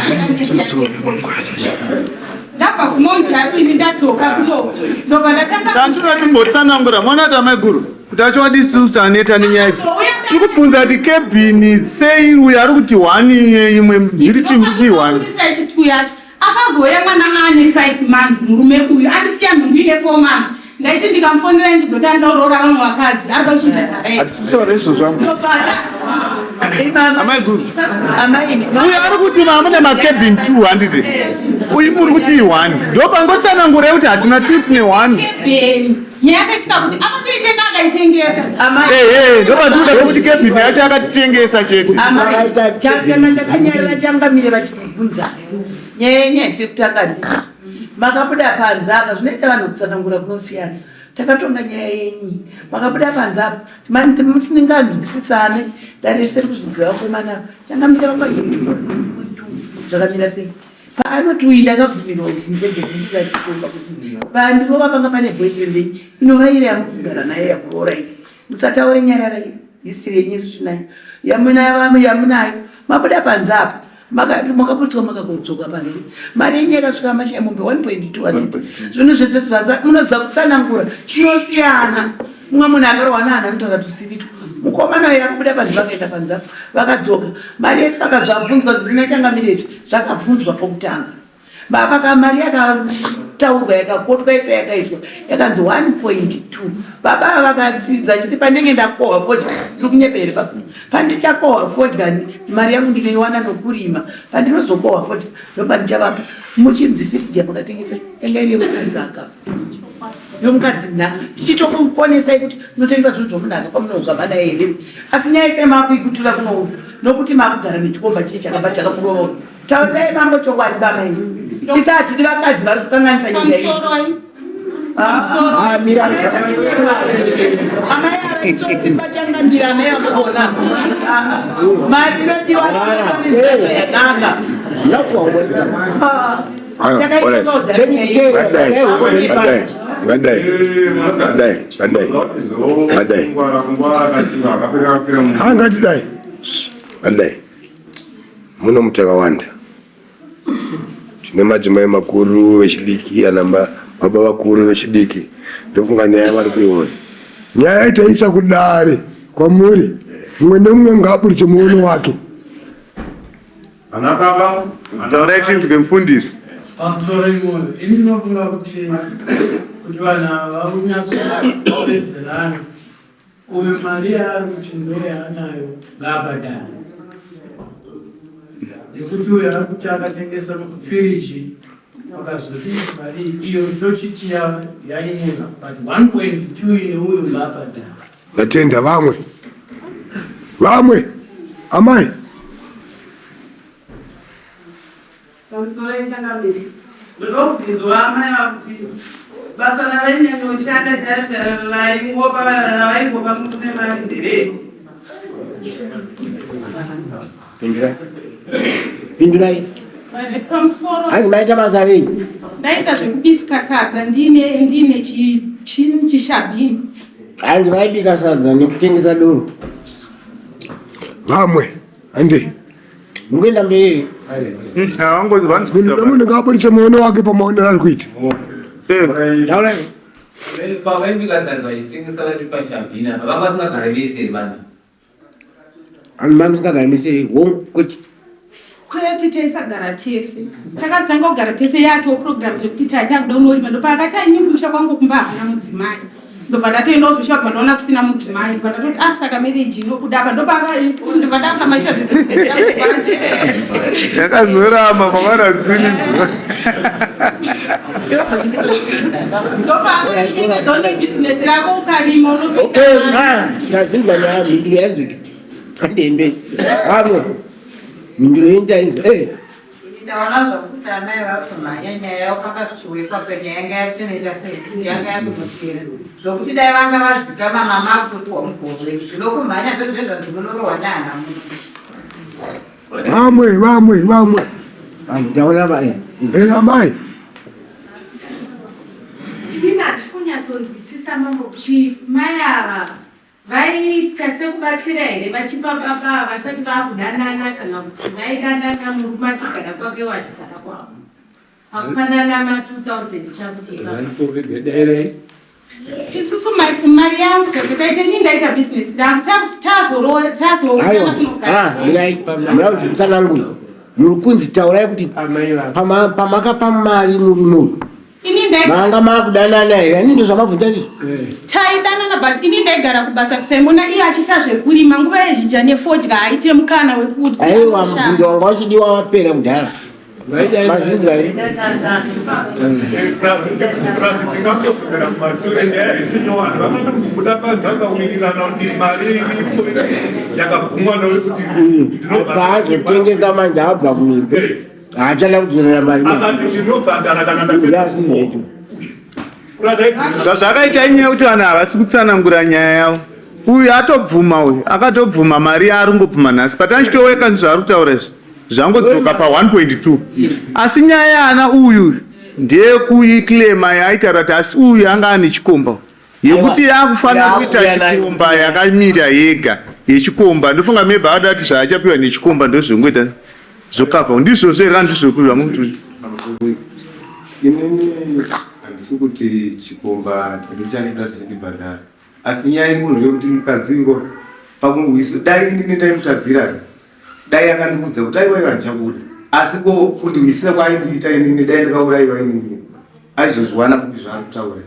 S1: ndabva kuMount Darwin ndadzoka kuno ndobva ndatanga
S6: Tandira timbotsanangura mwana ati amaiguru kuti achokwadi isusu taneta nenyaya idzi. Tiri kubvunza kuti cabin sei uyu ari kuti one imwe zviri kuti one.
S1: Ndakabudisa chitu yacho akazouya mwana ane 5 months murume uyu andisiya nhumbu ine 4 months ndaiti ndikamufonera ndizoti anoda kuroora vamwe vakadzi arikuda kuchinja zara
S6: Hatisi kutaura izvozvo amai.
S1: Ndobva
S6: Amaiguru.
S7: Amai.
S6: Uyu ari kuti mamune macabin two handiti? Uyu muri kuti i1. Ndopangotsanangura kuti hatina two tine one.
S1: Cabin nyaya yakaitika kuti akatoitenga akaitengesa
S6: Ehe, ndopatikuda kuti cabin yacho akatitengesa chete.
S7: Amai, kana chakanyarara changamire vachikubvunza nyaya yenyu haisi yekutanga ndi makabuda panze apa zvinoita vanhu kutsanangura kunosiyana takatonga nyaya yenyu makabuda panze apa musinganzwisisane dare rese rikuzviziva komana changamire vanga zvakamira sei paanoti uyu ndakabvumirwa kuti ndibhebhe ndikatikomba kuti pandirova panga pane boyfriend yenyu inova iri yamukugara nayo yakuroora iyi musataure nyarara iyi history yenyu isu tinayo yamunayo yamunayo mabuda panze apa makaburitswa makakodzoka panze mari yenyu yakasvika mashaya mombe 1.2 handiti zvinhu zvese zvaza munoziva kutsanangura chinosiyana mumwe munhu akarohwa naana anotaura tusiritwa mukomana uyo akabuda panze vakaenda panze apa vakadzoka mari yese akazvabvunzwa zvisina changamire izvi zvakabvunzwa pokutanga vaka mari yaka yakataurwa yakakotwa yese yakaiswa yakanzi 1.2 baba ava vakatsidza achiti pandenge ndakohwa fodya ndiri kunyepa here baba pandichakohwa fodya mari yangu ndinoiwana nokurima pandinozokohwa fodya ndopandichavapa muchinzi firiji yamakatengesa yanga iri yemukadzi akafa yomukadzi nhaka tichitokukonesai kuti munotengesa zvinhu zvomunhaka kwamunogama naye here asi nyaya yese makuikutura kunoudza nokuti makugara nechikomba chii chakabva chakakurova Taurai mambo chokwadi baba imi. Isa hatidi vakadzi vari kukanganisa nyika iyi.
S8: Ah, mira.
S7: Amai ava itsotsi pachangamira amai vakaona. Mari inodiwa yakanaka.
S4: Ngadai, ngadai, ngadai, ngadai, ngadai. Ngatidai, ngadai. Muno mutakawanda tine madzimai makuru vechidiki ana baba vakuru vechidiki ndofunga nyaya vari kuiona nyaya itaisa kudare kwamuri mumwe nemumwe ngaaburitse muono wake
S6: Ana baba, taurai tinzwe mufundisi.
S5: Pamusoro imoyo, ini ndinofunga kuti kuti vanhu ava vakunyatsokuwedzerana Uyu mari yaari kuti ndoyaanayo ngaabhadhare nekuti uyu ari kuti akatengesa firiji akazoti mari iyo tochiti yaimuna but 1.2 ine uyu ngaabhadhare.
S4: Ndatenda vamwe vamwe amai.
S10: Pamusoro yechangamire, ndinobvunzwa amai vakuti basa ravainyanyoshanda chairo raingopa ravaingopa murume mari nderei?
S8: Pindurai. Pindurai.
S1: Pamusoro.
S8: Hanzi maita basa rei?
S1: Ndaita zvekubisika sadza ndine ndine chishabhini.
S8: Hanzi vaibika sadza nekutengesa doro.
S4: Vamwe. Hande.
S8: Mukuenda mberi.
S4: Munhu nemunhu ngaaburitse muono wake pamaonero ari kuita.
S8: Taurai.
S11: Pavaibika sadza vachitengesa vari pashabhini apa vanga vasingagare vese here vanhu?
S8: Vanhu vanga vasingagare vese hongu kuti
S1: kwete taisagara tese takazotanga kugara tese yatoo program zvekuti tatakuda unorima ndopaakati aini kumusha kwangu kumba hakuna mudzimai ndobva ndatoenda kuzvisha kubva ndaona kusina mudzimai ndobva ndatoti ah saka marriage inobuda apa ndobva ndakamaita
S6: yakazoramba mavana zini
S1: ndopaakaone business rako ukarima
S8: unotoitazvinzwa nyaya mhinduro yanzwika andembe vamwe mhinduro yenyu tainzwa eh.
S12: Ndaona zvakuti amai vakumhanya nyaya yavo pakasvichiwekwa penya yanga yakutonoita sei yanga yakuzopera zvokuti dai vanga vadzikama mama akutopiwa mugove zvino kumhanya ndozve zvanzi munorohwa neana muno.
S4: Vamwe vamwe vamwe.
S8: Ndaona vaya.
S4: Eh amai.
S13: Inini handisi kunyatsonzwisisa mambo kuti mai ava Vaiita sekubatsira here vachipa baba ava vasati vakudanana kana kuti vaidanana murume achigara kwake ivo achigara kwavo pakupanana ma 2000 chakuti
S1: isusu mari yangu zvakaita ini ndaita business rangu tazoroora tazoona
S8: kunogara mura kuti mutsanangura muri kunzi taurai kuti pamakapa mari murume uyu Manga makudanana here? Ini ndozvamabvunza izvi.
S1: Taidanana but ini ndaigara kubasa kusaimona iye achiita zvekurima nguva yezhizha nefodya aite mukana wekuti.
S8: Aiwa mubvunzo wanga uchidiwa wapera kudhara. Mazvinzwa here? Paazotengesa manje abva kumimbe. Haachada kudzorera mari.
S9: Akati ndinobhadhara kana
S8: ndapedza.
S6: Zvazvakaita inyaya yekuti vanhu havasi kutsanangura nyaya yavo. Uyu atobvuma uyu akatobvuma mari yaari kungobvuma nhasi but achitoweka zvaari kutaura izvi zvangodzoka pa 1.2 asi nyaya yaana uyu ndeyekuiclaima yaaitaura kuti asi uyu anga ane chikomba yekuti yakufanira kuita chikomba yakamira yega yechikomba ndofunga maybe ada kuti zvaachapiwa nechikomba ndozvongoita zvokavha ndizvozvo here andizvoku zvamukuti
S2: inini handisi kuti chikomba ndichandoda kuti chindibhadhara asi nyaya iri munhu yekuti mukadzi uyu pakuwiso dai inini ndaimutadzira dai akandiudza kuti aiwa iwa handichakuda asi ko kundiwisira kwaaindiita inini dai ndakauraiwa inini. Aizozviwana kupi zvaari kutaura?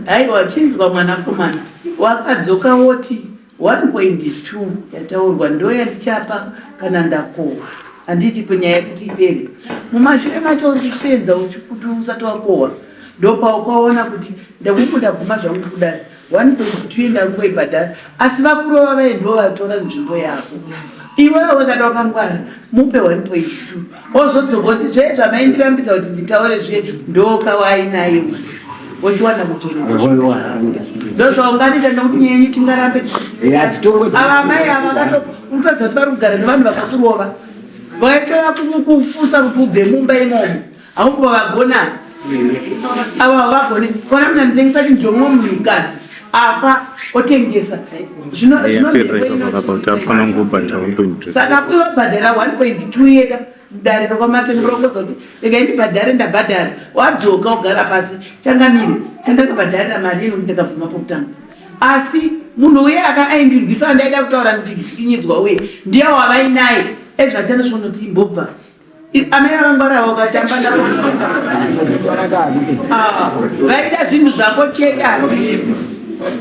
S7: Aiwa chinzwa mwanakomana, wakadzoka woti 1.2 yataurwa ndoyandichapa kana ndakohwa. Handiti penyaya yekuti ipere. Mumashure macho uri kusenza uchikuti usati wakohwa. Ndopaukaona kuti ndakungu ndabvuma zvangu kudari 1.2 ndakungoibhadhara asi vakurova vaye ndivo vatora nzvimbo yako. Iwewe wekada wakangwara mupe 1.2 ozodzoka kuti zve zvamaindirambidza kuti nditaure zve ndokawainaye wochiwana kudzorera ndozvaunganita nekuti nyaya yenyu tingarambe ava amai ava vakatoutadza kuti vari kugara nevanhu vakakurova vaitova kufusa kuti ubve mumba imomo haumbovagona ava havagoni kona muna nditengesa chinhu chomumwe munhukadzi afa otengesa saka kuivabhadhara 1.2 yega dare rokwamasengurongodza kuti regai ndibhadhare ndabhadhara wadzoka ogara pasi changamire chandakabhadharira mari ino ndakabvuma pokutanga asi munhu uye aka aindirwisa andaida kutaura ndichidzikinyidzwa uye ndiye wavainaye ezvachandosvonoti imbobva Amai vakangwara vakatamba navo. Ah, vaida zvinhu zvako chete hazvipo.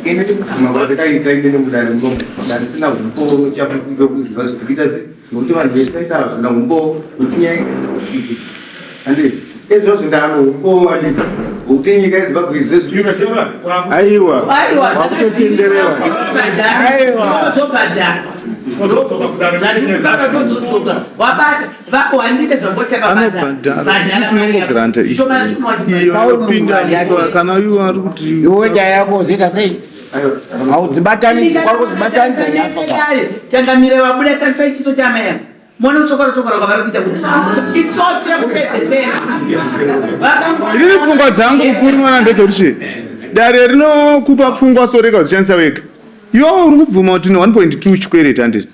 S2: Ini ndikubvuma kwandakaita ini mudare muno ndandisina humbowo chakukuza kuziva zviri kuita sei nokuti vanhu vese vaita hazvina humbowo nokuti nyaya usiku andi ezvozvo ndano humbowo anditi wokuti nyika yezimbabwe izive zviri kuita sei
S9: aiwa
S7: Aiwa,
S9: wakutotenderewa
S7: zvakazivikanwa. Unozobhadharwa.
S6: Tinongogranta iyo inopinda kana iwo ari kuti
S8: iwe nyaya yako uzoita sei haudzibatanidzi kwakudzibatanidza nyaya
S7: changamire vabuda tarisai chiso chaamai ava mona kuchokora chokora kwavari kuita kuti itsotsi rekupedzesera
S6: Inini pfungwa dzangu mukuru mwana ndedzekuti chii dare rinokupa pfungwa soreka kudzishandisa wega Iwe uri kubvuma kuti une 1.2 chikwereti handiti?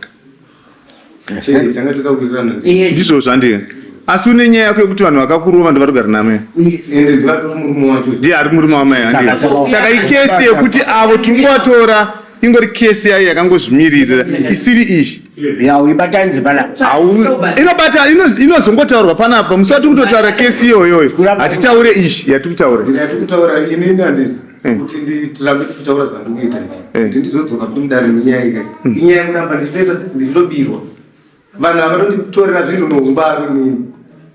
S6: Ndizvozvo handiti? Asi une nyaya yako yekuti vanhu vakakurova ndo vari kugara namai. Ndiye ari murume wamai handiti? Saka ikesi yekuti avo tiri kungovatora ingori kesi yayo yakangozvimiririra isiri iyi.
S8: Yauibatanidze panapa.
S6: Inobata inozongotaurwa panapa musi watiri kutotaura kesi iyoyoyo hatitaure izvi yatiri kutaura.
S2: Yatiri kutaura inini handiti? Eh. kuti ndirambe kutaura zvandikuita izvi eh. kuti ndizodzoka kuti mudare nenyaya ika hmm. inyaya yekuramba ndichitoita ndichitobirwa vanhu ava vanonditorera zvinhu noungwaru inini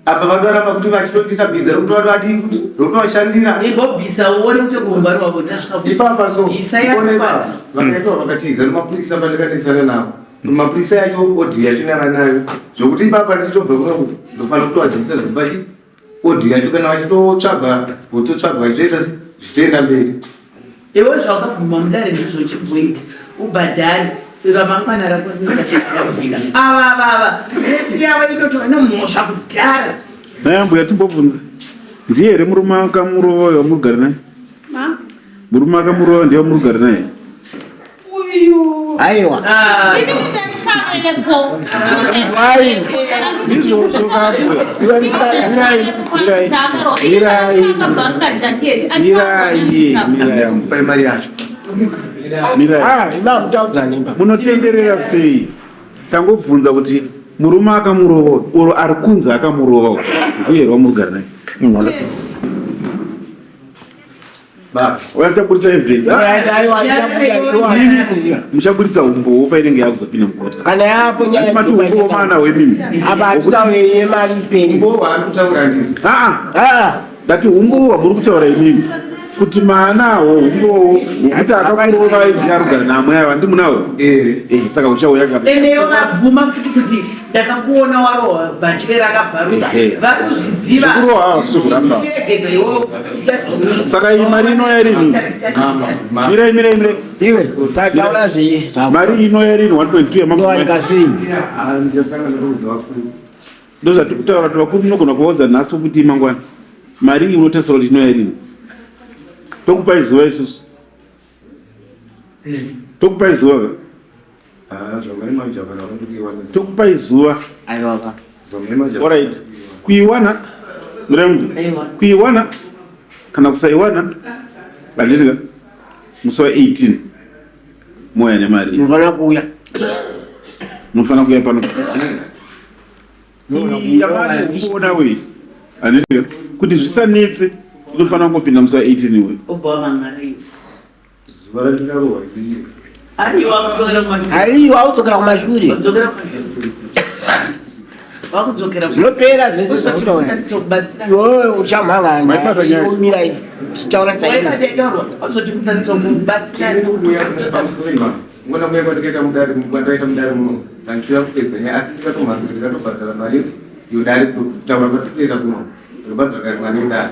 S2: apa vanoramba futi vachitondiita bhiza rekuti vatovadii futi rekutovashandira
S7: imbobvisa uone kuti kuungwaru wavo tasvika
S2: ipapa so one ipapa vakaitwa vakatiza nemapurisa pandikanetsana navo mapurisa yacho odhi yacho navanayo zvokuti ipapa ndichitobva kuno ndofanira kutovazivisa zvekupachi Audio yacho kana vachitotsvaga vototsvaga vachitoita zvichitoenda mberi.
S7: Iwe zvawakabvuma mudare ndizvo chimboita ubhadhare ramangwana rako rinenge ava ava ava resi yavo inotova nemhosva kudhara.
S9: Naye mbuya timbobvunza ndiye here murume akamurova uyo wamurigari naye? Murume akamurova ndiye wamurigari naye?
S1: Uyu.
S8: Aiwa.
S7: Ah.
S13: Inini ndaisavepo.
S2: Mari yacho.
S9: Munotenderera sei? Tangobvunza kuti murume akamurova oro ari kunzi akamurova ndiye here wamurigari naye? Muchaburitsa evidence. Muchaburitsa umbowo painenge yakuzopinda mukoti.
S8: Kana yapo nyaya
S9: mati umbowo mana wemimi.
S8: Apa hatitaure yemari ipenyu.
S2: Umbowo hwaari kutaura ndini.
S9: Ah ah. Ndati umbowo hwamuri kutaura imimi. Kuti maanawo umbowo hwekuti akakurovai ndiye arikugara namwe ava ndi munawo.
S2: Eh.
S9: Eh saka uchauya ka.
S7: Eneyo vabvuma futi kuti ndakakuona warohwa bhatye rakabvaruka vari kuzviziva
S9: Zvekurohwa havasi kuzviramba.
S7: Chiregedza iwewe ita zvauri.
S9: Saka iyi mari inouya rini? Mirai mirai mirai.
S8: Iwe tataura zvei?
S9: Mari inouya rini 1.2
S8: yamakuwanika sei?
S2: Ndichatanga nekuudza vakuru.
S9: Ndozvatiri kutaura kuti vakuru munogona kuvaudza nhasi kuti mangwana. Mari iyi unotarisira kuti inouya rini? Tokupai zuva isusu. Tokupai zuva ka?
S2: Ah, zvamai manje havana kuiwana.
S9: Tokupai zuva.
S8: Aiwa.
S2: Zvamai manje.
S9: Alright. Kuiwana. Murembi. Kuiwana kana kusaiwana. Bandini musi wa 18 moya nemari.
S8: Munofanira kuuya.
S9: Munofanira kuuya pano. Yamari kuona we. Handiti kuti zvisanetse inofanira kungopinda musi wa 18 iwe.
S7: Obva wamhan'ara iwe.
S2: Zuva randikarohwa inini.
S7: Aiwa kudzokera kumashure.
S8: Aiwa udzokera kumashure.
S7: Kudzokera kumashure. Wakudzokera
S8: Zvinopera zvese zvakutaura. Iwewe uchamhangana.
S9: Maipata nyaya.
S8: Umira tichitaura
S7: Waita taitaurwa wazoti kutarisa kubatsira.
S2: Ngona kuya kwandikaita mudare kwandaita mudare muno tandichiuya kupedza nyaya asi ndikatomhanya ndikatobhadhara mari yodare kutaura kwatikuita kuno ndikabhadhara mari yodare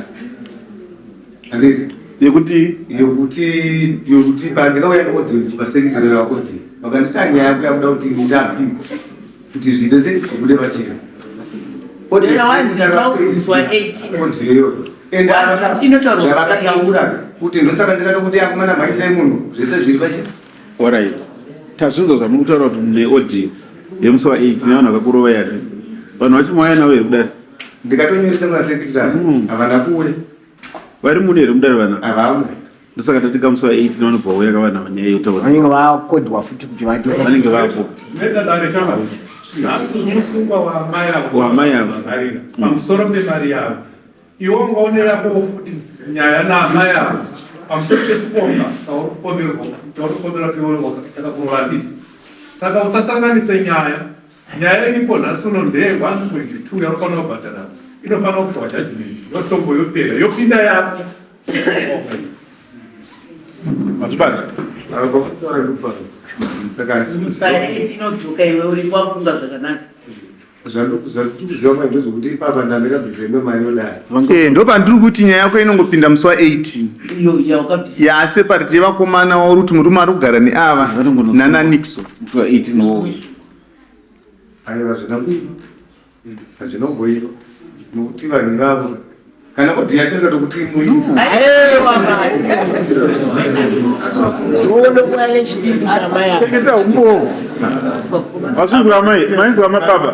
S2: handiti
S9: yekuti
S2: yokuti yokuti pandikauya neaudio ndichipasekitari vaaudio vakanditi anyaya yako yakuda kuti ndapikwa kuti zviite sei zvibude pachena audio iyoyo ende zvavakataura kuti ndosaka ndikatokuti akomana mhanyisai munhu zvese zviri pachena.
S9: Alright. Tazvinzwa zvamuri kutaura kuti mune audio yemusi wa 8 nevanhu vakakurova yati. Vanhu vacho mauya navo here kudare?
S2: Ndikatonyoresa kuna secretary havana kuuya.
S9: Vari muno here mudare vana?
S2: Havamo.
S9: Ndosaka tati kamusi wa 8 vanobva vauya kavana vanyaya yotaura.
S8: Vanenge vakodwa futi kuti vati.
S9: Vanenge vapo.
S14: Nhasi musungwa waamai avo
S9: Waamai avo.
S14: Marina, pamusoro pemari yavo iwe ungaone yakowo futi nyaya naamai avo pamusoro pechikomba chauri kupomerwa chauri kupomera kuti iwe chakakurova handiti. Saka usasanganise nyaya. Nyaya iripo nhasi uno ndeye 1.2 yaunofanira kubhadhara, inofanira kuitwa judgment yotongo yopera yopinda yako.
S9: Mazvibata?
S2: Saka
S7: Inodzoka iwe uri wafunga zvakanaka.
S2: Zvandiri kuziva mai ndezvekuti ipapa ndandakabvisa imwe mari yodare.
S6: Eh, ndopandiri kuti nyaya yako inongopinda musi wa 18
S7: Iyo yaukabvisa.
S6: yaseparate yevakomana wauri kuti murume ari kugara neava nana Nixon.
S9: Musi wa 18 wouya.
S2: Aiwa, hazvina kuipa, hazvina kumboipa nokuti vanhu ivavo kana audio yatenga tokuti muinzi.
S8: Ndoona kuya nechidimbu chamai ava.
S9: Chengeta humbowo. Mazvinzwa amai, mainzwa mababa.